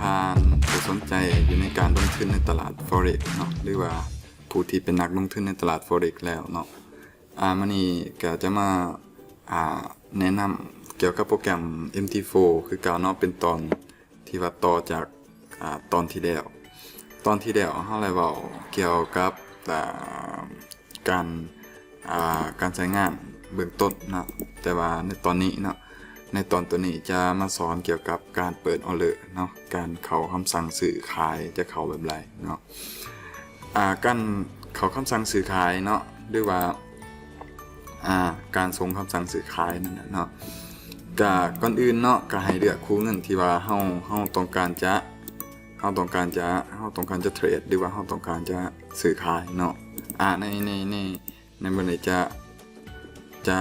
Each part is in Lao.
ທ່ານຜູ້ສົນໃຈຢູ່ໃນການລົງທຶນໃນຕະຫຼາດ Forex ເນາະ ຫຼືວ່າຜູ້ທີ່ເປັນນັກລົງທຶນໃນຕະຫຼາດ Forex ແລ້ວເນາະ. ອາ ມື້ນີ້ກໍຈະມາ ອາ ແນະນຳກ່ຽວກັບໂປຣແກຣມ ເອັມທີໂຟ ຄືເກົ່າເນາະ, ເປັນຕອນທີ່ວ່າຕໍ່ຈາກ ອາ ຕອນທີ່ແລ້ວ. ຕອນທີ່ແລ້ວເຮົາໄດ້ເວົ້າກ່ຽວກັບ ອາ ການ ອາ ການໃຊ້ງານເບື້ອງຕົ້ນເນາະ, ແຕ່ວ່າໃນຕອນນີ້ເນາະ ໃນຕອນໂຕນີ້ຈະມາສອນກ່ຽວກັບການເປີດ order ເນາະ, ການເຂົ້າຄຳສັ່ງຊື້ຂາຍຈະເຂົ້າແບບໃດເນາະ. ອາ ການເຂົ້າຄຳສັ່ງຊື້ຂາຍເນາະ ຫຼືວ່າ ອາ ການສົ່ງຄຳສັ່ງຊື້ຂາຍນັ້ນນະເນາະ, ກະກ່ອນອື່ນເນາະ ກະໃຫ້ເລືອກຄູ່ເງິນທີ່ວ່າເຮົາ ເຮົາຕ້ອງການຈະ ເຮົາຕ້ອງການຈະ ເຮົາຕ້ອງການຈະເທຣດ ຫຼືວ່າເຮົາຕ້ອງການຈະຊື້ຂາຍເນາະ. ອາ ໃນ ໃນ ໃນ ໃນມື້ນີ້ຈະ ຈະ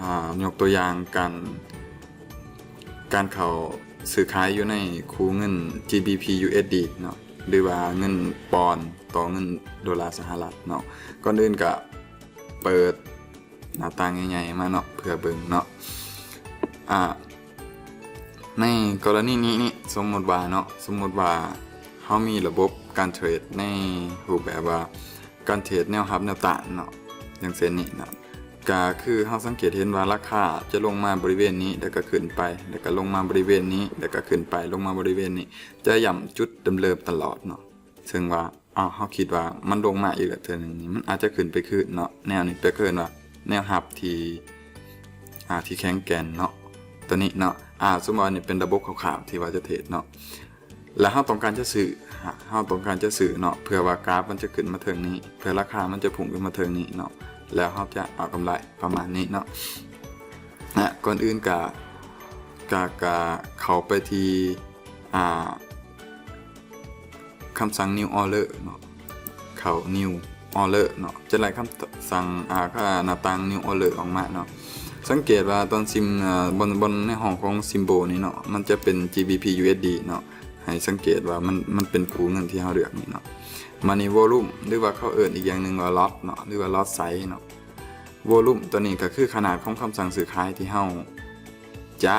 ອາ ຍົກຕົວຢ່າງການ ການເຂົ້າຊື້ຂາຍຢູ່ໃນຄູ່ເງິນ GBP USD ເນາະ ຫຼືວ່າເງິນປອນຕໍ່ເງິນໂດລາສະຫະລັດເນາະ. ກ່ອນອື່ນກະເປີດໜ້າຕ່າງໃຫຍ່ໆມາເນາະ ເພື່ອເບິ່ງເນາະ. ອາ ໃນກໍລະນີນີ້ ນີ້ ສົມມຸດວ່າເນາະ ສົມມຸດວ່າເຮົາມີລະບົບການເທຣດໃນຮູບແບບວ່າການເທຣດແນວຮັບແນວຕ້ານເນາະ, ຢ່າງເຊັ່ນນີ້ເນາະ ກະຄືເຮົາສັງເກດເຫັນວ່າລາຄາຈະລົງມາບໍລິເວນນີ້ ແລ້ວກະຂຶ້ນໄປ ແລ້ວກະລົງມາບໍລິເວນນີ້ ແລ້ວກະຂຶ້ນໄປ ລົງມາບໍລິເວນນີ້ ຈະຢ້ຳຈຸດເດີມໆຕະຫຼອດເນາະ. ເຊິ່ງວ່າ ອ້າວ ເຮົາຄິດວ່າມັນລົງມາອີກແລ້ວເທື່ອໜຶ່ງນີ້ ມັນອາດຈະຂຶ້ນໄປຄືນເນາະ. ແນວນີ້ເປັນເອີ້ນວ່າແນວຮັບທີ່ ອາ ທີ່ແຂງແກ່ນເນາະ ຕົວນີ້ເນາະ. ອາ ສົມມຸດວ່ານີ້ເປັນລະບົບຄ່າວໆທີ່ວ່າຈະເທຣດເນາະ ແລ້ວເຮົາຕ້ອງການຈະຊື້ ເຮົາຕ້ອງການຈະຊື້ເນາະ ເພື່ອວ່າກາຟມັນຈະຂຶ້ນມາເທິງນີ້ ເພື່ອລາຄາມັນຈະພຸ່ງຂຶ້ນມາເທິງນີ້ເນາະ ແລ້ວເຮົາຈະເອົາກຳໄລປະມານນີ້ເນາະ. ອາ ກ່ອນອື່ນກະ ກະ ກະເຂົ້າໄປທີ່ ອາ ຄຳສັ່ງ new order ເນາະ, ເຂົ້າ new order ເນາະ ຈະໄລ່ຄຳສັ່ງ ອາ ໜ້າຕ່າງ new order ອອກມາເນາະ. ສັງເກດວ່າຕອນຊິມ ອາ ບ່ອນ ບ່ອນໃນຫ້ອງຂອງ symbol ນີ້ເນາະ ມັນຈະເປັນ GBP USD ເນາະ. ໃຫ້ສັງເກດວ່າມັນ ມັນເປັນຄູ່ເງິນທີ່ເຮົາເລືອກນີ້ເນາະ. ບາດນີ້ volume ຫຼືວ່າເຂົາເອີ້ນອີກຢ່າງໜຶ່ງວ່າ lot ເນາະ ຫຼືວ່າ lot size ເນາະ. volume ຕົວນີ້ກໍຄືຂະໜາດຂອງຄຳສັ່ງຊື້ຂາຍທີ່ເຮົາຈະ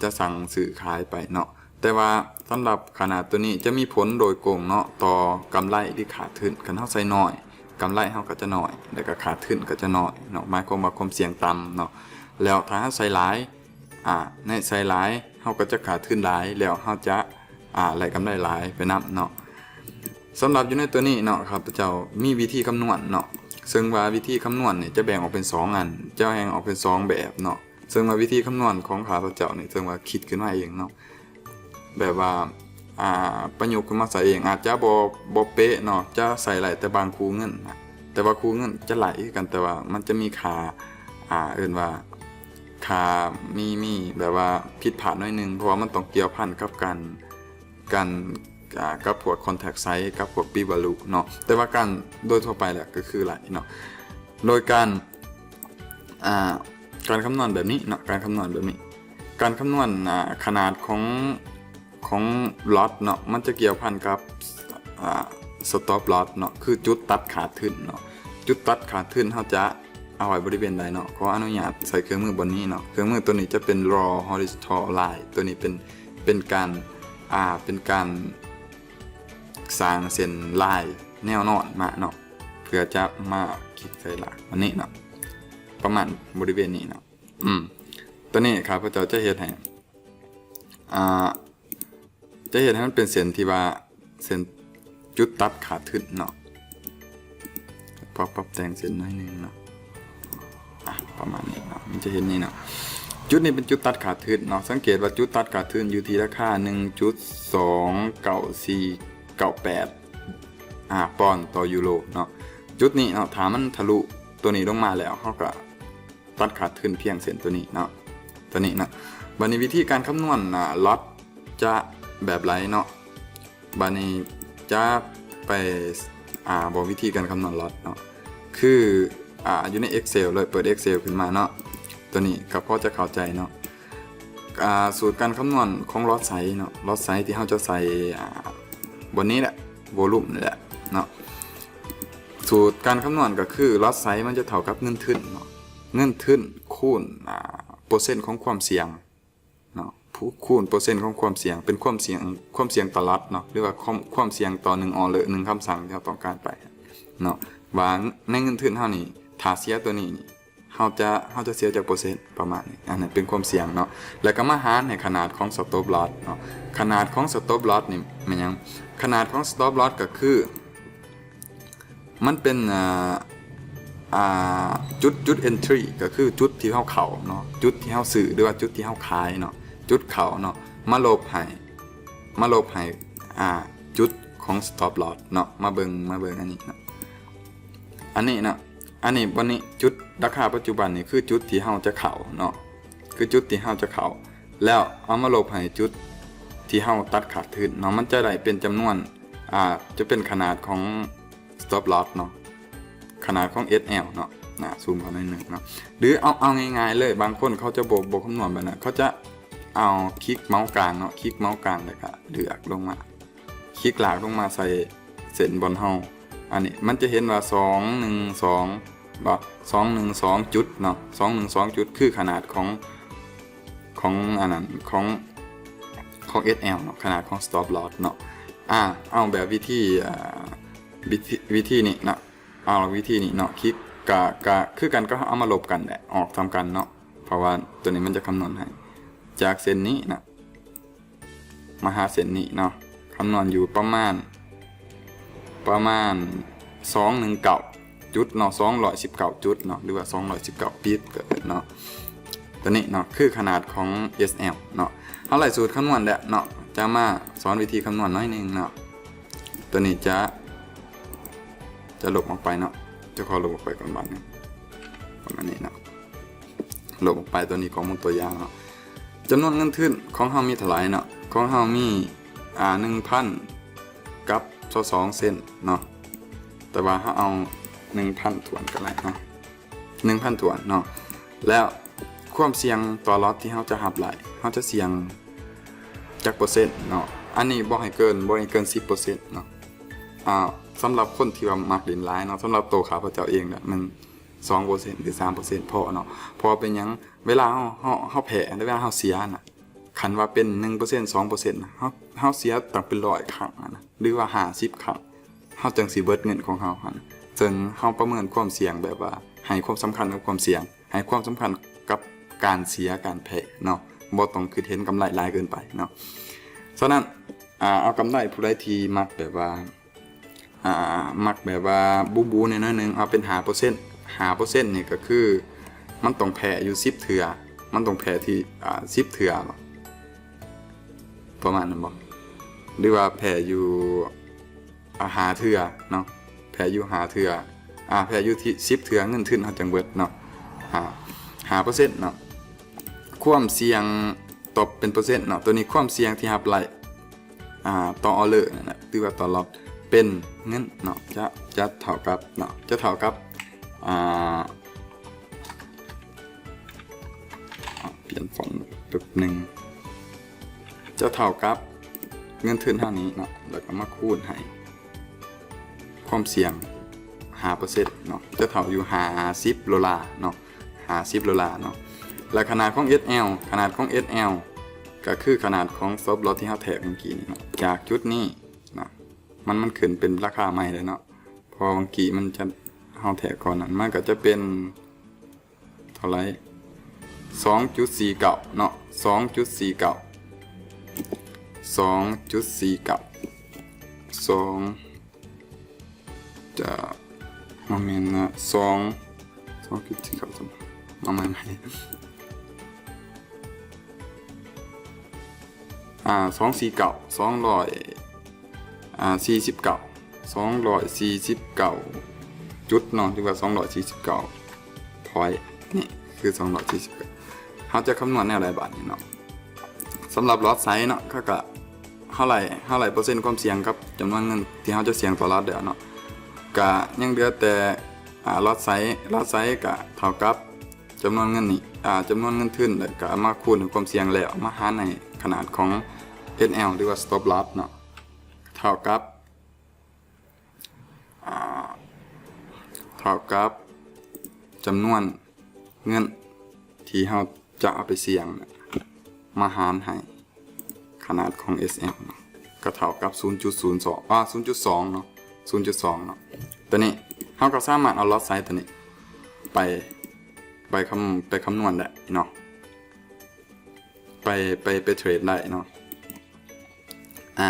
ຈະສັ່ງຊື້ຂາຍໄປເນາະ. ແຕ່ວ່າສຳລັບຂະໜາດຕົວນີ້ຈະມີຜົນໂດຍກົງເນາະ ຕໍ່ກຳໄລ ຫຼື ຂາດທຶນ. ຄັນເຮົາໃສ່ໜ້ອຍ ກຳໄລເຮົາກໍຈະໜ້ອຍ ແລ້ວກໍຂາດທຶນກໍຈະໜ້ອຍເນາະ, ໝາຍຄວາມວ່າຄວາມສ່ຽງຕ່ຳເນາະ. ແລ້ວຖ້າເຮົາໃສ່ຫຼາຍ ອາ ໃນໃສ່ຫຼາຍ ເຮົາກໍຈະຂາດທຶນຫຼາຍ ແລ້ວເຮົາຈະ ອາ ໄດ້ກຳໄລຫຼາຍໄປນຳເນາະ. ສຳລັບຢູ່ໃນຕົວນີ້ເນາະ ຂ້າພະເຈົ້າມີວິທີຄຳນວນເນາະ, ເຊິ່ງວ່າວິທີຄຳນວນນີ້ຈະແບ່ງອອກເປັນສອງອັນ ຈະແບ່ງອອກເປັນສອງແບບເນາະ. ເຊິ່ງວ່າວິທີຄຳນວນຂອງຂ້າພະເຈົ້ານີ້ ເຊິ່ງວ່າຄິດຂຶ້ນມາເອງເນາະ ແບບວ່າ ອາ ປະຍຸກຂຶ້ນມາໃຊ້ເອງ ອາດຈະບໍ່ ບໍ່ເປະເນາະ, ຈະໃຊ້ໄດ້ແຕ່ບາງຄູ່ເງິນນະ ແຕ່ວ່າຄູ່ເງິນຈະໄລ່ຄືກັນ ແຕ່ວ່າມັນຈະມີຄ່າ ອາ ເອີ້ນວ່າຄ່າ ມີ ມີແບບວ່າຜິດພາດໜ້ອຍໜຶ່ງ ເພາະວ່າມັນຕ້ອງກ່ຽວພັນກັບການ ກັນ ອາ ກັບພວກ contract size ກັບພວກ p-value ເນາະ. ແຕ່ວ່າການໂດຍທົ່ວໄປແຫຼະກໍຄືໄລ່ເນາະ ໂດຍການ ອາ ການຄຳນວນແບບນີ້ເນາະ, ການຄຳນວນແບບນີ້ ການຄຳນວນ ອາ ຂະໜາດຂອງ ຂອງ lot ເນາະ ມັນຈະກ່ຽວພັນກັບ ອາ stop loss ເນາະ ຄືຈຸດຕັດຂາດທຶນເນາະ. ຈຸດຕັດຂາດທຶນເຮົາຈະເອົາໄວ້ບໍລິເວນໃດເນາະ? ຂໍອະນຸຍາດໃຊ້ເຄື່ອງມືບ່ອນນີ້ເນາະ, ເຄື່ອງມືຕົວນີ້ຈະເປັນ draw horizontal line ຕົວນີ້ເປັນ ເປັນການ ອາ ເປັນການສ້າງເສັ້ນລາຍແນວນອນມາເນາະ ເພື່ອຈະມາຄລິກໃສ່ລາກອັນນີ້ເນາະ ປະມານບໍລິເວນນີ້ເນາະ. ອືມ ຕົວນີ້ຂ້າພະເຈົ້າຈະເຮັດໃຫ້ ອາ ຈະເຮັດໃຫ້ມັນເປັນເສັ້ນທີ່ວ່າເສັ້ນຈຸດຕັດຂາດທຶນເນາະ, ປັບ ປັບແຕ່ງເສັ້ນໜ້ອຍໜຶ່ງເນາະ ອາ ປະມານນີ້ເນາະ ມັນຈະເຫັນນີ້ເນາະ. ຈຸດນີ້ເປັນຈຸດຕັດຂາດທຶນເນາະ, ສັງເກດວ່າຈຸດຕັດຂາດທຶນຢູ່ທີ່ລາຄາ ໜຶ່ງຈຸດສອງເກົ້າສີ່ເກົ້າແປດ ອາ ປອນຕໍ່ຢູໂຣເນາະ. ຈຸດນີ້ເນາະ ຖ້າມັນທະລຸຕົວນີ້ລົງມາແລ້ວ ເຮົາກໍ ຕັດຂາດທຶນພຽງເສັ້ນຕົວນີ້ເນາະ ຕົວນີ້ເນາະ. ບາດນີ້ວິທີການຄຳນວນ ອາ lot ຈະແບບໃດເນາະ? ບາດນີ້ຈະໄປ ອາ ບອກວິທີການຄຳນວນ lot ເນາະ ຄື ອາ ຢູ່ໃນ Excel ເລີຍ ເປີດ Excel ຂຶ້ນມາເນາະ. ຕົວນີ້ກໍພໍຈະເຂົ້າໃຈເນາະ ອາ ສູດການຄຳນວນຂອງ lot size ເນາະ, lot size ທີ່ເຮົາຈະໃສ່ ອາ ບ່ອນນີ້ແຫຼະ volume ນີ້ແຫຼະເນາະ. ສູດການຄຳນວນກໍຄື lot size ມັນຈະເທົ່າກັບເງິນທຶນເນາະ, ເງິນທຶນຄູນ ອາ ເປີເຊັນຂອງຄວາມສ່ຽງເນາະ ພູ ຄູນເປີເຊັນຂອງຄວາມສ່ຽງ ເປັນຄວາມສ່ຽງ ຄວາມສ່ຽງຕໍ່ລັອດເນາະ ຫຼືວ່າຄວາມ ຄວາມສ່ຽງຕໍ່ໜຶ່ງອໍເດີ ໜຶ່ງຄຳສັ່ງທີ່ເຮົາຕ້ອງການໄປເນາະ ວ່າໃນເງິນທຶນເຮົານີ້ ຖ້າເສຍຕົວນີ້ ເຮົາຈະ ເຮົາຈະເສຍຈັກເປີເຊັນ ປະມານນີ້ ອັນນັ້ນເປັນຄວາມສ່ຽງເນາະ ແລ້ວກໍມາຫານໃຫ້ຂະໜາດຂອງ stop loss ເນາະ ຂະໜາດຂອງ stop loss ນີ້ແມ່ນຫຍັງ? ຂະໜາດຂອງ stop loss ກໍຄື ມັນເປັນ ອ່າ ອ່າ ຈຸດ ຈຸດ entry ກໍຄືຈຸດທີ່ເຮົາເຂົ້າເນາະ ຈຸດທີ່ເຮົາຊື້ ຫຼືວ່າຈຸດທີ່ເຮົາຂາຍເນາະ ຈຸດເຂົ້າເນາະ ມາລົບໃຫ້ ມາລົບໃຫ້ ອ່າ ຈຸດຂອງ stop loss ເນາະ ມາເບິ່ງ ມາເບິ່ງອັນນີ້ເນາະ ອັນນີ້ເນາະ ອັນນີ້ ບ່ອນນີ້ ຈຸດລາຄາປັດຈຸບັນນີ້ຄືຈຸດທີ່ເຮົາຈະເຂົ້າເນາະ ຄືຈຸດທີ່ເຮົາຈະເຂົ້າ ແລ້ວເອົາມາລົບໃຫ້ຈຸດທີ່ເຮົາຕັດຂາດທຶນເນາະ ມັນຈະໄດ້ເປັນຈຳນວນ ອ່າ ຈະເປັນຂະໜາດຂອງ stop loss ເນາະ ຂະໜາດຂອງ SL ເນາະ ນະ ຊູມເຂົ້າໜ້ອຍໜຶ່ງເນາະ ຫຼືເອົາ ເອົາງ່າຍໆເລີຍ ບາງຄົນເຂົາຈະບໍ່ ບໍ່ຄຳນວນແບບນັ້ນ ເຂົາຈະເອົາຄລິກເມົາສ໌ກາງເນາະ ຄລິກເມົາສ໌ກາງ ແລ້ວກໍເລືອກລົງມາ ຄລິກລາກລົງມາໃສ່ເສັ້ນບ່ອນເຮົາ ອັນນີ້ມັນຈະເຫັນວ່າ ສອງໜຶ່ງສອງ ບໍ່ ສອງໜຶ່ງສອງຈຸດເນາະ ສອງໜຶ່ງສອງຈຸດ ຄືຂະໜາດຂອງ ຂອງອັນນັ້ນ ຂອງ ຂອງ SL ເນາະ ຂະໜາດຂອງ stop loss ເນາະ ອ່າ ເອົາແບບວິທີ ອ່າ ວິທີ ວິທີນີ້ເນາະ ເອົາວິທີນີ້ເນາະ ຄລິກ ກະ ກະຄືກັນກັບເອົາມາລົບກັນແຫຼະ ອອກສ່ຳກັນເນາະ ເພາະວ່າຕົວນີ້ມັນຈະຄຳນວນໃຫ້ ຈາກເສັ້ນນີ້ເນາະ ມາຫາເສັ້ນນີ້ເນາະ ຄຳນວນຢູ່ປະມານ ປະມານ ສອງໜຶ່ງເກົ້າຈຸດເນາະ ສອງຮ້ອຍສິບເກົ້າຈຸດເນາະ ຫຼືວ່າສອງຮ້ອຍສິບເກົ້າປີບກໍເອີ້ນເນາະ ຕົວນີ້ເນາະ ຄືຂະໜາດຂອງ SL ເນາະ ເຮົາໄດ້ສູດຄຳນວນແລ້ວເນາະ ຈະມາສອນວິທີຄຳນວນໜ້ອຍໜຶ່ງເນາະ ຕົວນີ້ຈະ ຈະລົບອອກໄປເນາະ ຈະຂໍລົບອອກໄປກ່ອນບາດໜຶ່ງ ປະມານນີ້ເນາະ ລົບອອກໄປ ຕົວນີ້ຂໍ້ມູນຕົວຢ່າງເນາະ ຈຳນວນເງິນທຶນຂອງເຮົາມີເທົ່າໃດເນາະ ຂອງເຮົາມີ ອ່າ ໜຶ່ງພັນກັບຊາວສອງເຊັນເນາະ ແຕ່ວ່າເຮົາເອົາໜຶ່ງພັນຖ້ວນກໍໄດ້ເນາະ ໜຶ່ງພັນຖ້ວນເນາະ ແລ້ວຄວາມສ່ຽງຕໍ່ລັອດທີ່ເຮົາຈະຮັບໄດ້ ເຮົາຈະສ່ຽງຈັກເປີເຊັນເນາະ ອັນນີ້ບໍ່ໃຫ້ເກີນ ບໍ່ໃຫ້ເກີນສິບເປີເຊັນເນາະ ອ່າ ສຳລັບຄົນທີ່ວ່າມັກຫຼິ້ນຫຼາຍເນາະ ສຳລັບໂຕຂ້າພະເຈົ້າເອງນະ ມັນສອງເປີເຊັນ ຫຼື ສາມເປີເຊັນພໍເນາະ ເພາະວ່າເປັນຫຍັງ ເວລາເຮົາ ເຮົາ ເຮົາແພ້ ຫຼື ເວລາເຮົາເສຍນະ ຄັນວ່າເປັນໜຶ່ງເປີເຊັນ ສອງເປີເຊັນນະ ເຮົາ ເຮົາເສຍຕັ້ງເປັນຮ້ອຍຄັ້ງນະ ຫຼືວ່າຫ້າສິບຄັ້ງ ເຮົາຈັ່ງຊິເບິດເງິນຂອງເຮົາຫັ້ນ ເຊິ່ງເຮົາປະເມີນຄວາມສ່ຽງແບບວ່າໃຫ້ຄວາມສຳຄັນກັບຄວາມສ່ຽງ ໃຫ້ຄວາມສຳຄັນກັບການເສຍການແພ້ເນາະ ບໍ່ຕ້ອງຄິດເຫັນກຳໄລຫຼາຍເກີນໄປເນາະ ສະນັ້ນ ອ່າ ເອົາກຳໄລ ຜູ້ໃດທີ່ມັກແບບວ່າ ອ່າ ມັກແບບວ່າບູໆແດ່ໜ້ອຍໜຶ່ງ ເອົາເປັນຫ້າເປີເຊັນ ຫ້າເປີເຊັນນີ້ກໍຄືມັນຕ້ອງແພ້ຢູ່ສິບເທື່ອ ມັນຕ້ອງແພ້ທີ່ ອ່າ ສິບເທື່ອ ປະມານນັ້ນບໍ່ ຫຼືວ່າແພ້ຢູ່ ອ່າ ຫ້າເທື່ອເນາະ ແພ້ຢູ່ຫ້າເທື່ອ ອ່າ ແພ້ຢູ່ທີ່ສິບເທື່ອ ເງິນທຶນເຮົາຈັ່ງເບິດເນາະ ອ່າ ຫ້າເປີເຊັນເນາະ ຄວາມສ່ຽງ ຕອບເປັນເປີເຊັນເນາະ ຕົວນີ້ຄວາມສ່ຽງທີ່ຮັບໄດ້ ອ່າ ຕໍ່ອໍເດີນັ້ນນະ ຫຼືວ່າຕໍ່ລັອດ ເປັນເງິນເນາະ ຈະ ຈະເທົ່າກັບເນາະ ຈະເທົ່າກັບ ອ່າ ປ່ຽນຟອນແປັບໜຶ່ງ ຈະເທົ່າກັບເງິນທຶນເຮົານີ້ເນາະ ແລ້ວກໍມາຄູນໃຫ້ຄວາມສ່ຽງຫ້າເປີເຊັນເນາະ ຈະເທົ່າຢູ່ຫ້າສິບໂດລາເນາະ ຫ້າສິບໂດລາເນາະ ແລະ ຂະໜາດຂອງ SL ຂະໜາດຂອງ SL ກໍຄືຂະໜາດຂອງ stop loss ທີ່ເຮົາແທກເມື່ອກີ້ນີ້ເນາະ ຈາກຈຸດນີ້ເນາະ ມັນ ມັນຂຶ້ນເປັນລາຄາໃໝ່ແລ້ວເນາະ ເພາະວ່າເມື່ອກີ້ມັນຈະ ເຮົາແທກກ່ອນນັ້ນ ມັນກໍຈະເປັນເທົ່າໃດ ສອງຈຸດສີ່ເກົ້າເນາະ ສອງຈຸດສີ່ເກົ້າ ສອງຈຸດສີ່ເກົ້າ ສອງ ຈະ ບໍ່ແມ່ນນະ ສອງ ສອງຈຸດສີ່ເກົ້າ ເອົາໃໝ່ໆ ອ່າ ສອງສີ່ເກົ້າ ສອງຮ້ອຍ ອ່າ ສີ່ສິບເກົ້າ ສອງຮ້ອຍສີ່ສິບເກົ້າຈຸດເນາະ ຫຼືວ່າສອງຮ້ອຍສີ່ສິບເກົ້າ point ນີ້ຄືສອງຮ້ອຍສີ່ສິບເກົ້າ ເຮົາຈະຄຳນວນແນວໃດບາດນີ້ເນາະ? ສຳລັບລອດໄຊເນາະ ເຂົາກະ ເຮົາໄລ່ ເຮົາໄລ່ເປີເຊັນຄວາມສ່ຽງກັບຈຳນວນເງິນທີ່ເຮົາຈະສ່ຽງຕໍ່ລອດແລ້ວເນາະ ກະຍັງເຫຼືອແຕ່ ອ່າ ລອດໄຊ ລອດໄຊກະເທົ່າກັບຈຳນວນເງິນນີ້ ອ່າ ຈຳນວນເງິນທຶນ ແລ້ວກະເອົາມາຄູນໃຫ້ຄວາມສ່ຽງ ແລ້ວເອົາມາຫານໃຫ້ຂະໜາດຂອງ SL ຫຼືວ່າ stop loss ເນາະ ເທົ່າກັບ ອ່າ ເທົ່າກັບຈຳນວນເງິນທີ່ເຮົາຈະເອົາໄປສ່ຽງ ມາຫານໃຫ້ຂະໜາດຂອງ ເອສແອລ ເນາະ ກໍເທົ່າກັບ ສູນຈຸດສູນສອງ ອ່າ ສູນຈຸດສອງ ເນາະ ສູນຈຸດສອງ ເນາະ. ຕົວນີ້ເຮົາກໍສາມາດເອົາ lot size ຕົວນີ້ໄປ ໄປຄຳ ໄປຄຳນວນໄດ້ເນາະ ໄປ ໄປ ໄປເທຣດໄດ້ເນາະ. ອ່າ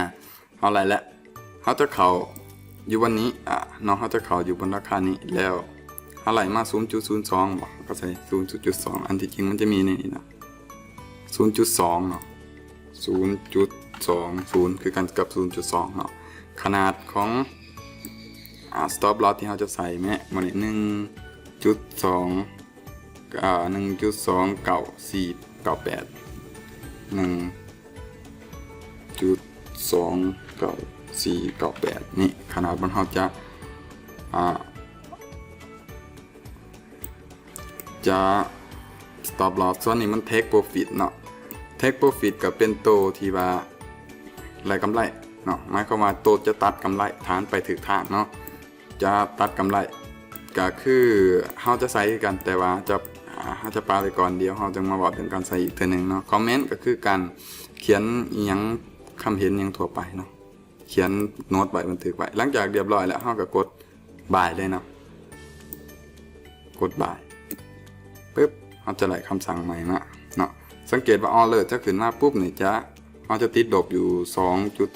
ເຮົາໄລ່ແລ້ວ ເຮົາຈະເຂົ້າຢູ່ບ່ອນນີ້ ອ່າ ເນາະ ເຮົາຈະເຂົ້າຢູ່ບ່ອນລາຄານີ້ ແລ້ວເຮົາໄລ່ມາ ສູນຈຸດສູນສອງ ເຮົາກໍໃສ່ ສູນຈຸດສອງ ອັນທີ່ຈິງມັນຈະມີໃນນີ້ນະ ສູນຈຸດສອງ ເນາະ ສູນຈຸດສອງສູນ ຄືກັນກັບ ສູນຈຸດສອງ ເນາະ. ຂະໜາດຂອງ ອ່າ stop loss ທີ່ເຮົາຈະໃສ່ແມ້ ມື້ນີ້ ໜຶ່ງຈຸດສອງ ອ່າ ໜຶ່ງຈຸດສອງເກົ້າສີ່ເກົ້າແປດ ໜຶ່ງຈຸດສອງເກົ້າສີ່ເກົ້າແປດ ນີ້ ຂະໜາດມັນ ເຮົາຈະ ອ່າ ຈະ stop loss. ສ່ວນນີ້ມັນ take profit ເນາະ take profit ກໍເປັນໂຕທີ່ວ່າໄດ້ກຳໄລເນາະ ໝາຍຄວາມວ່າໂຕຈະຕັດກຳໄລ ຖ້າມັນໄປຖືກທາງເນາະ ຈະຕັດກຳໄລ ກໍຄືເຮົາຈະໃສ່ຄືກັນ ແຕ່ວ່າຈະ ອ່າ ເຮົາຈະປະໄວ້ກ່ອນ ດຽວເຮົາຈຶ່ງມາເວົ້າເລື່ອງການໃສ່ອີກເທື່ອໜຶ່ງເນາະ. Comment ກໍຄືການຂຽນອີ່ຫຍັງ ຄຳເຫັນຫຍັງທົ່ວໄປເນາະ ຂຽນໂນ້ດໄວ້ ບັນທຶກໄວ້. ຫຼັງຈາກຮຽບຮ້ອຍແລ້ວ ເຮົາກໍກົດ buy ເລີຍເນາະ ກົດ buy ປຶບ ເຮົາຈະໄດ້ຄຳສັ່ງໃໝ່ມາເນາະ. ສັງເກດວ່າ order ຈະຂຶ້ນມາປຸບນີ້ ຈະ ເຮົາຈະຕິດລົບຢູ່ສອງຈຸດ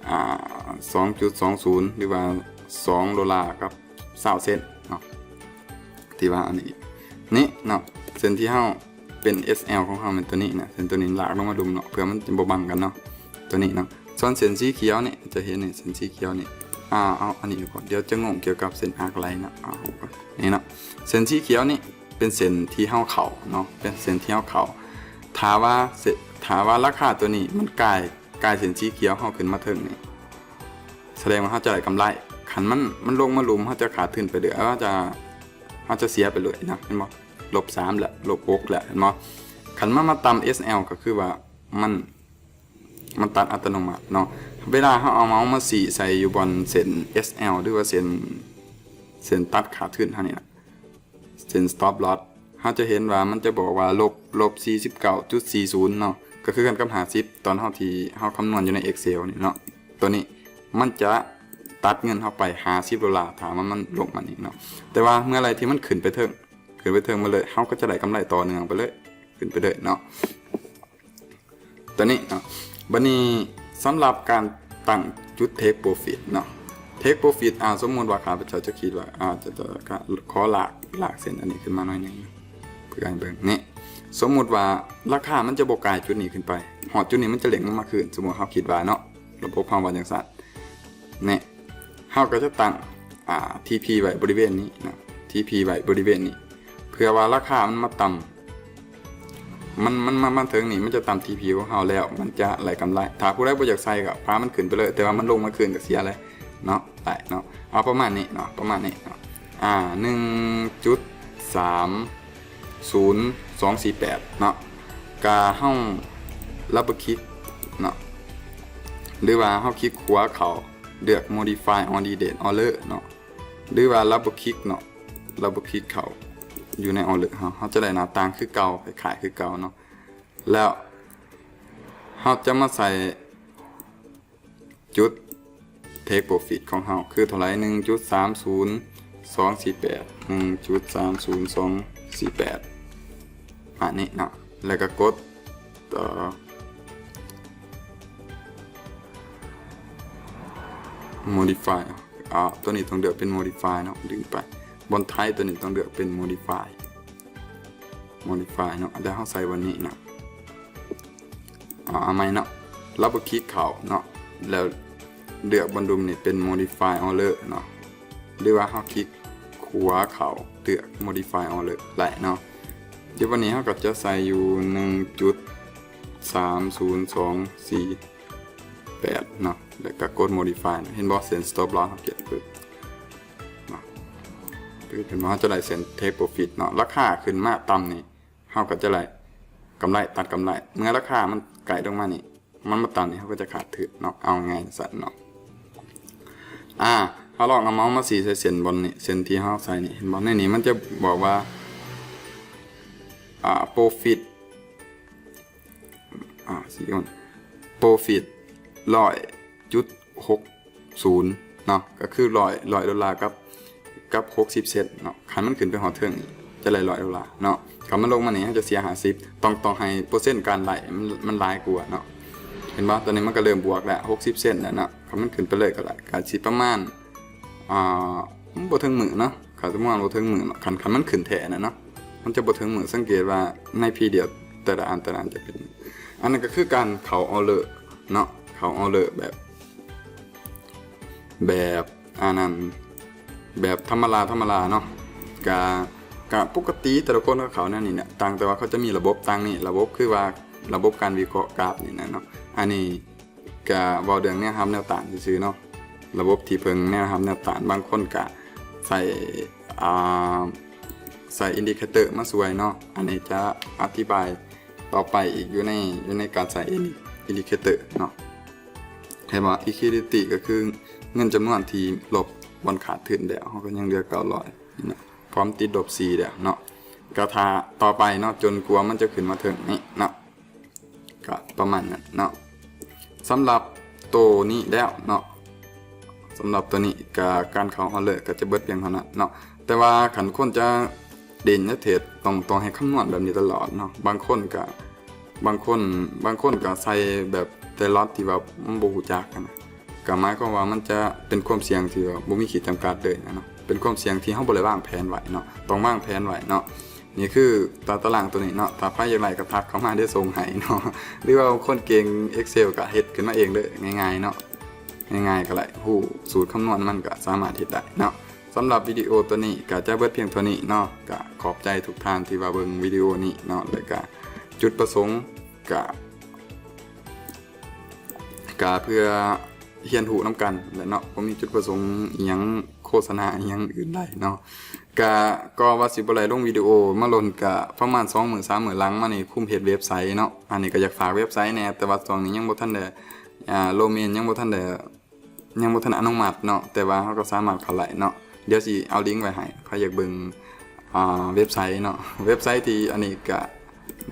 ອ່າ ສອງຈຸດສອງສູນ ຫຼືວ່າສອງໂດລາກັບຊາວເຊັນເນາະ ທີ່ວ່າອັນນີ້ ນີ້ເນາະ ເສັ້ນທີ່ເຮົາ ເປັນ ເອສແອລ ຂອງເຮົາແມ່ນຕົວນີ້ນະ ເສັ້ນຕົວນີ້ລາກລົງມາລຸ່ມເນາະ ເພື່ອມັນຈະບໍ່ບັງກັນເນາະ ຕົວນີ້ເນາະ. ສ່ວນເສັ້ນສີຂຽວນີ້ ຈະເຫັນນີ້ ເສັ້ນສີຂຽວນີ້ ອ່າ ເອົາອັນນີ້ກ່ອນ ດຽວຈະງົງກ່ຽວກັບເສັ້ນອາກໄລເນາະ ເອົາ ນີ້ເນາະ ເສັ້ນສີຂຽວນີ້ເປັນເສັ້ນທີ່ເຮົາເຂົ້າເນາະ ເປັນເສັ້ນທີ່ເຮົາເຂົ້າ. ຖ້າວ່າເສ ຖ້າວ່າລາຄາຕົວນີ້ມັນກາຍ ກາຍເສັ້ນສີຂຽວເຮົາຂຶ້ນມາເທິງນີ້ ສະແດງວ່າເຮົາຈະໄດ້ກຳໄລ. ຄັນມັນ ມັນລົງມາລຸ່ມ ເຮົາຈະຂາດທຶນໄປເລື້ອຍ ເຮົາຈະ ເຮົາຈະເສຍໄປເລື້ອຍນະ ເຫັນບໍ່? ລົບສາມແລ້ວ ລົບຫົກແລ້ວ ເຫັນບໍ່? ຄັນມັນມາຕ່ຳ ເອສແອລ ກໍຄືວ່າມັນ ມັນຕັດອັດຕະໂນມັດເນາະ. ເວລາເຮົາເອົາເມົາສ໌ມາຊີ້ໃສ່ຢູ່ບ່ອນເສັ້ນ ເອສແອລ ຫຼືວ່າເສັ້ນ ເສັ້ນຕັດຂາດທຶນເຮົານີ້ນະ ເສັ້ນ stop loss ເຮົາຈະເຫັນວ່າມັນຈະບອກວ່າ ລົບ ລົບສີ່ສິບເກົ້າຈຸດສີ່ສູນເນາະ ກໍຄືກັນກັບຫ້າສິບ ຕອນເຮົາທີ່ເຮົາຄຳນວນຢູ່ໃນ Excel ນີ້ເນາະ. ຕົວນີ້ມັນຈະຕັດເງິນເຮົາໄປຫ້າສິບໂດລາ ຖ້າວ່າມັນລົງມານີ້ເນາະ. ແຕ່ວ່າເມື່ອໃດທີ່ມັນຂຶ້ນໄປເທິງ ຂຶ້ນໄປເທິງມາເລີຍ ເຮົາກໍຈະໄດ້ກຳໄລຕໍ່ເນື່ອງໄປເລີຍ ຂຶ້ນໄປເລີຍເນາະ. ຕົວນີ້ເນາະ ບັດນີ້ສຳລັບການຕັ້ງຈຸດ take profit ເນາະ take profit ອ່າ ສົມມຸດວ່າຂ້າພະເຈົ້າຈະຄິດວ່າ ອ່າ ຈະ ຈະ ຈະຂໍລາກ ລາກເສັ້ນອັນນີ້ຂຶ້ນມາໜ້ອຍໜຶ່ງ ເພື່ອໃຫ້ເບິ່ງນີ້ ສົມມຸດວ່າລາຄາມັນຈະບໍ່ກາຍຈຸດນີ້ຂຶ້ນໄປ ຮອດຈຸດນີ້ມັນຈະເດ້ງລົງມາຄືນ ສົມມຸດເຮົາຄິດວ່າເນາະ ລະບົບເຮົາວ່າຈັ່ງຊັ້ນ ນີ້ ເຮົາກໍຈະຕັ້ງ ອ່າ ທີພີ ໄວ້ບໍລິເວນນີ້ນະ ທີພີ ໄວ້ບໍລິເວນນີ້ ເພື່ອວ່າລາຄາມັນມາຕ່ຳ ມັນ ມັນມາ ມາເຖິງນີ້ ມັນຈະຕ່ຳທີພີຂອງເຮົາແລ້ວ ມັນຈະໄດ້ກຳໄລ. ຖ້າຜູ້ໃດບໍ່ຢາກໃສ່ກໍພາມັນຂຶ້ນໄປເລີຍ ແຕ່ວ່າມັນລົງມາຄືນກໍເສຍແຫຼະເນາະ ໄດ້ເນາະ. ເອົາປະມານນີ້ເນາະ ປະມານນີ້ເນາະ ອ່າ ໜຶ່ງຈຸດສາມສູນສອງສີ່ແປດເນາະ ກະເຮົາ double click ເນາະ ຫຼືວ່າເຮົາຄລິກຂວາເຂົ້າ ເລືອກ modify already dead order ເນາະ ຫຼືວ່າ double click ເນາະ double click ເຂົ້າຢູ່ໃນ order ເຮົາ ເຮົາຈະໄດ້ໜ້າຕ່າງຄືເກົ່າ ຄ້າຍໆຄືເກົ່າເນາະ. ແລ້ວເຮົາຈະມາໃສ່ຈຸດ take profit ຂອງເຮົາຄືເທົ່າໃດ ໜຶ່ງຈຸດສາມສູນສອງສີ່ແປດ ໜຶ່ງຈຸດສາມສູນສອງສີ່ແປດ ອັນນີ້ເນາະ ແລ້ວກໍກົດ modify ອ່າ ຕົວນີ້ຕ້ອງເລືອກເປັນ modify ເນາະ ດຶງໄປບ່ອນໄທ ຕົວນີ້ຕ້ອງເລືອກເປັນ modify modify ເນາະ ແລ້ວເຮົາໃສ່ບ່ອນນີ້ເນາະ ເອົາ ເອົາໃໝ່ເນາະ double click ເຂົ້າເນາະ ແລ້ວເລືອກບ່ອນລຸ່ມນີ້ເປັນ modify order ເນາະ ຫຼືວ່າເຮົາຄລິກຂວາເຂົ້າເລືອກ modify order ໄດ້ເນາະ. ດຽວບັດນີ້ເຮົາກໍຈະໃສ່ຢູ່ ໜຶ່ງຈຸດສາມສູນສອງສີ່ແປດເນາະ ແລ້ວກໍກົດ modify ເນາະ ເຫັນບໍ່ ເສັ້ນ stop loss ເຮົາຂຽນປຶບເນາະ ເຫັນບໍ່ ເຮົາຈະໄດ້ເສັ້ນ take profit ເນາະ ລາຄາຂຶ້ນມາຕ່ຳນີ້ ເຮົາກໍຈະໄດ້ກຳໄລ ຕັດກຳໄລ ເມື່ອລາຄາມັນໃກ້ລົງມານີ້ ມັນມາຕາມນີ້ ເຮົາກໍຈະຂາດທຶນເນາະ ເອົາງ່າຍໆຊັ້ນເນາະ. ອ່າ ເຮົາລອງເອົາເມົາສ໌ມາຊີ້ໃສ່ເສັ້ນບ່ອນນີ້ ເສັ້ນທີ່ເຮົາໃສ່ນີ້ ເຫັນບໍ່ ໃນນີ້ມັນຈະບອກວ່າ ອ່າ profit ອ່າ ສີ່ຄົນ profit ຮ້ອຍຈຸດຫົກສູນເນາະ ກໍຄືຮ້ອຍ ຮ້ອຍໂດລາກັບ ກັບຫົກສິບເຊັນເນາະ. ຄັນມັນຂຶ້ນໄປຮອດເທິງນີ້ ຈະໄດ້ຮ້ອຍໂດລາເນາະ. ຄັນມັນລົງມານີ້ ເຮົາຈະເສຍຫ້າສິບ ຕ້ອງ ຕ້ອງໃຫ້ເປີເຊັນການໄດ້ມັນ ມັນຫຼາຍກວ່າເນາະ. ເຫັນບໍ່? ຕອນນີ້ມັນກໍເລີ່ມບວກແລ້ວ ຫົກສິບເຊັນແລ້ວເນາະ. ຄັນມັນຂຶ້ນໄປເລີຍກໍໄດ້ ກໍຊິປະມານ ອ່າ ບໍ່ເຖິງມື້ເນາະ. ຄັນປະມານບໍ່ເຖິງມື້ເນາະ ຄັນ ຄັນມັນຂຶ້ນແທ້ນະເນາະ ມັນຈະບໍ່ເຖິງມື້. ສັງເກດວ່າໃນພີດຽວແຕ່ລະອັນ ແຕ່ລະອັນຈະເປັນ ອັນນັ້ນກໍຄືການເຂົ້າອໍເດີເນາະ ເຂົ້າອໍເດີແບບ ແບບ ອັນນັ້ນ ແບບທຳມະດາ ທຳມະດາເນາະ. ກະ ກະປົກກະຕິ ແຕ່ລະຄົນເຂົາເຂົ້າແນວນີ້ແຫຼະ ຕ່າງແຕ່ວ່າເຂົາຈະມີລະບົບຕ່າງນີ້ ລະບົບຄືວ່າລະບົບການວິເຄາະກຣາຟນີ້ນະເນາະ. ອັນນີ້ກະເວົ້າເລື່ອງແນວຮັບແນວຕ້ານຊື່ໆເນາະ ລະບົບທີ່ເບິ່ງແນວຮັບແນວຕ້ານ. ບາງຄົນກະໃຊ້ ອ່າ ໃຊ້ອິນດິເຄເຕີມາຊ່ວຍເນາະ. ອັນນີ້ຈະອະທິບາຍຕໍ່ໄປອີກ ຢູ່ໃນ ຢູ່ໃນການໃຊ້ອິນດິເຄເຕີເນາະ. ເຫັນບໍ່? ລິຄວິດດິຕີ້ກໍຄືເງິນຈຳນວນທີ່ລົບບ່ອນຂາດທຶນແລ້ວ ເຮົາກໍຍັງເຫຼືອເກົ້າຮ້ອຍເນາະ ພ້ອມຕິດລົບສີ່ແລ້ວເນາະ. ກໍຖ້າຕໍ່ໄປເນາະ ຈົນກວ່າມັນຈະຂຶ້ນມາເຖິງນີ້ເນາະ ກໍປະມານນັ້ນເນາະ. ສຳລັບໂຕນີ້ແລ້ວເນາະ ສຳລັບໂຕນີ້ກໍການເຂົ້າອໍເດີກໍຈະເບິດພຽງເທົ່ານັ້ນເນາະ. ແຕ່ວ່າຄັນຄົນຈະເດັ່ນຈະເທຣດ ຕ້ອງ ຕ້ອງໃຫ້ຄຳນວນແບບນີ້ຕະຫຼອດເນາະ. ບາງຄົນກໍ ບາງຄົນ ບາງຄົນກໍໃສ່ແບບແຕ່ລັອດທີ່ວ່າມັນບໍ່ຮູ້ຈັກຫັ້ນນະ ກໍໝາຍຄວາມວ່າມັນຈະເປັນຄວາມສ່ຽງທີ່ວ່າບໍ່ມີຂີດຈຳກັດເລີຍນະເນາະ. ເປັນຄວາມສ່ຽງທີ່ເຮົາບໍ່ໄດ້ວາງແຜນໄວ້ເນາະ ຕ້ອງວາງແຜນໄວ້ເນາະ. ນີ້ຄືຕາຕະລາງໂຕນີ້ເນາະ ຖ້າໃຜຢາກໄດ້ກໍທັກເຂົ້າມາ ດຽວສົ່ງໃຫ້ເນາະ ຫຼືວ່າບາງຄົນເກັ່ງ Excel ກໍເຮັດຂຶ້ນມາເອງເລີຍ ງ່າຍໆເນາະ ງ່າຍໆກໍໄດ້ ຮູ້ສູດຄຳນວນມັນກໍສາມາດເຮັດໄດ້ເນາະ. ສຳລັບວິດີໂອໂຕນີ້ກໍຈະເບິດພຽງເທົ່ານີ້ເນາະ. ກໍຂອບໃຈທຸກທ່ານທີ່ວ່າເບິ່ງວິດີໂອນີ້ເນາະ ແລ້ວກໍຈຸດປະສົງກໍ ກະເພື່ອຮຽນຮູ້ນຳກັນແຫຼະເນາະ ບໍ່ມີຈຸດປະສົງອີ່ຫຍັງໂຄສະນາອີ່ຫຍັງອື່ນໃດເນາະ. ກະ ກໍວ່າຊິບໍ່ໄດ້ລົງວິດີໂອມາດົນ ກະປະມານສອງມື້ສາມມື້ຫຼັງມານີ້ ຄຸມເຮັດເວັບໄຊເນາະ. ອັນນີ້ກໍຢາກຝາກເວັບໄຊແດ່ ແຕ່ວ່າຊ່ວງນີ້ຍັງບໍ່ທັນໄດ້ ອ່າ ໂດເມນຍັງບໍ່ທັນໄດ້ ຍັງບໍ່ທັນອະນຸມັດເນາະ ແຕ່ວ່າເຮົາກໍສາມາດເຂົ້າໄດ້ເນາະ. ດຽວຊິເອົາລິງໄວ້ໃຫ້ ໃຜຢາກເບິ່ງ ອ່າ ເວັບໄຊເນາະ ເວັບໄຊທີ່ອັນນີ້ກະ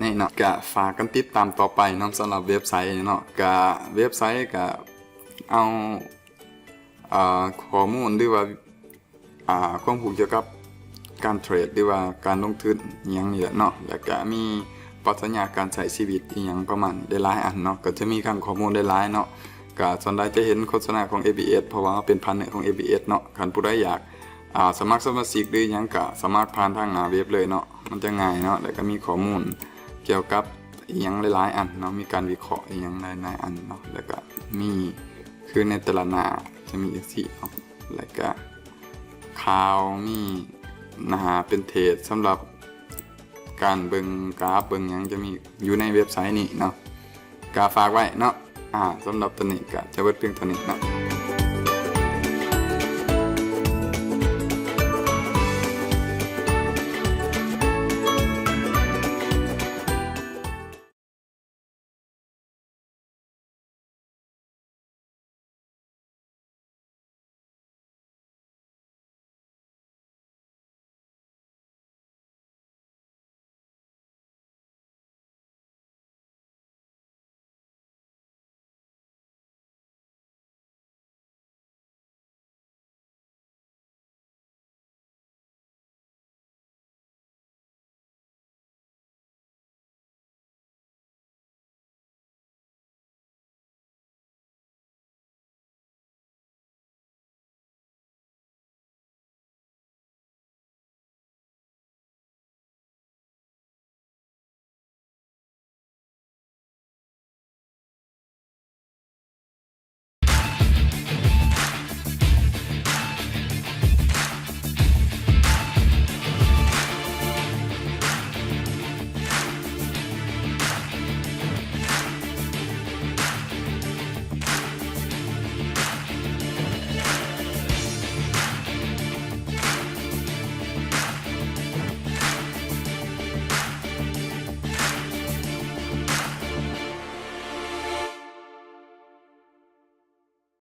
ນີ້ເນາະ ກະຝາກກັນຕິດຕາມຕໍ່ໄປເນາະ. ສຳລັບເວັບໄຊເນາະ ກະເວັບໄຊກະເອົາ ອ່າ ຂໍ້ມູນ ຫຼືວ່າ ອ່າ ຄວາມຮູ້ກ່ຽວກັບການເທຣດ ຫຼືວ່າການລົງທຶນອີ່ຫຍັງນີ້ແຫຼະເນາະ ແລ້ວກະມີປັດຊະຍາການໃຊ້ຊີວິດອີ່ຫຍັງປະມານນີ້ ຫຼາຍໆອັນເນາະ. ກໍຈະມີຄັງຂໍ້ມູນຫຼາຍໆເນາະ ກະສ່ວນໃຫຍ່ຈະເຫັນໂຄສະນາຂອງ ABS ເພາະວ່າເຮົາເປັນພາດເນີຂອງ ABS ເນາະ. ຄັນຜູ້ໃດຢາກ ອ່າ ສະໝັກສະມາຊິກ ຫຼືຫຍັງ ກະສະໝັກຜ່ານທາງໜ້າເວັບເລີຍເນາະ ມັນຈະງ່າຍເນາະ. ແລ້ວກະມີຂໍ້ມູນກ່ຽວກັບອີ່ຫຍັງຫຼາຍໆອັນເນາະ ມີການວິເຄາະອີ່ຫຍັງຫຼາຍໆອັນເນາະ. ແລ້ວກະມີ ຄືໃນແຕ່ລະໜ້າຈະມີຈັ່ງຊີ້ເນາະ ແລ້ວກະຂ່າວ ມີໜ້າເປັນເທຣດສຳລັບການເບິ່ງກຣາຟເບິ່ງຫຍັງ ຈະມີຢູ່ໃນເວັບໄຊນີ້ເນາະ. ກະຝາກໄວ້ເນາະ ອ່າ ສຳລັບໂຕນີ້ກະຈະເບິດພຽງເທົ່ານີ້ເນາະ.